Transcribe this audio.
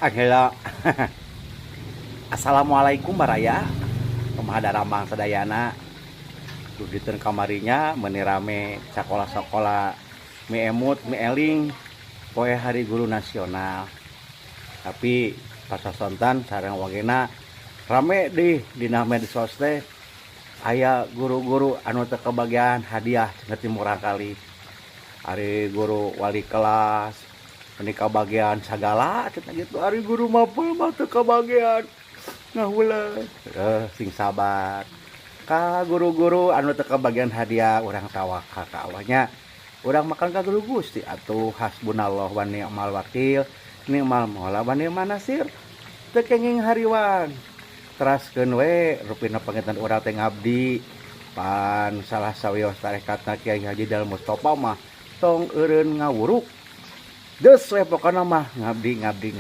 Akhirnya, assalamualaikum baraya. Kumaha daramang sadayana? Duh, dinten kamarinya meuni rame sakola-sakola, mi emut mi eling poe Hari Guru Nasional. Tapi pas sontan sareng wagena rame di dina medsos teh, aya guru-guru anu teu kebagian hadiah cenah ti murangkalih. Ari guru wali kelas meni kabagian sagala cenah gitu, ari guru mapel mah teu kabagian, ngahuleung. Eh, sing sabar ka guru-guru anu teu kabagian hadiah. Urang tawakal ka Allah nya, urang makan ka guru Gusti atuh. Hasbunallah wa ni'mal wakil, ni'mal maula wa ni'man nasir. Teu kenging hariwang, teraskeun we rupina panginten urang teh ngabdi. Pan salah sawios tarekatna Kiai Haji Dal Mustafa mah tong eureun ngawuruk, geus we pokona mah ngabdi, ngabdi.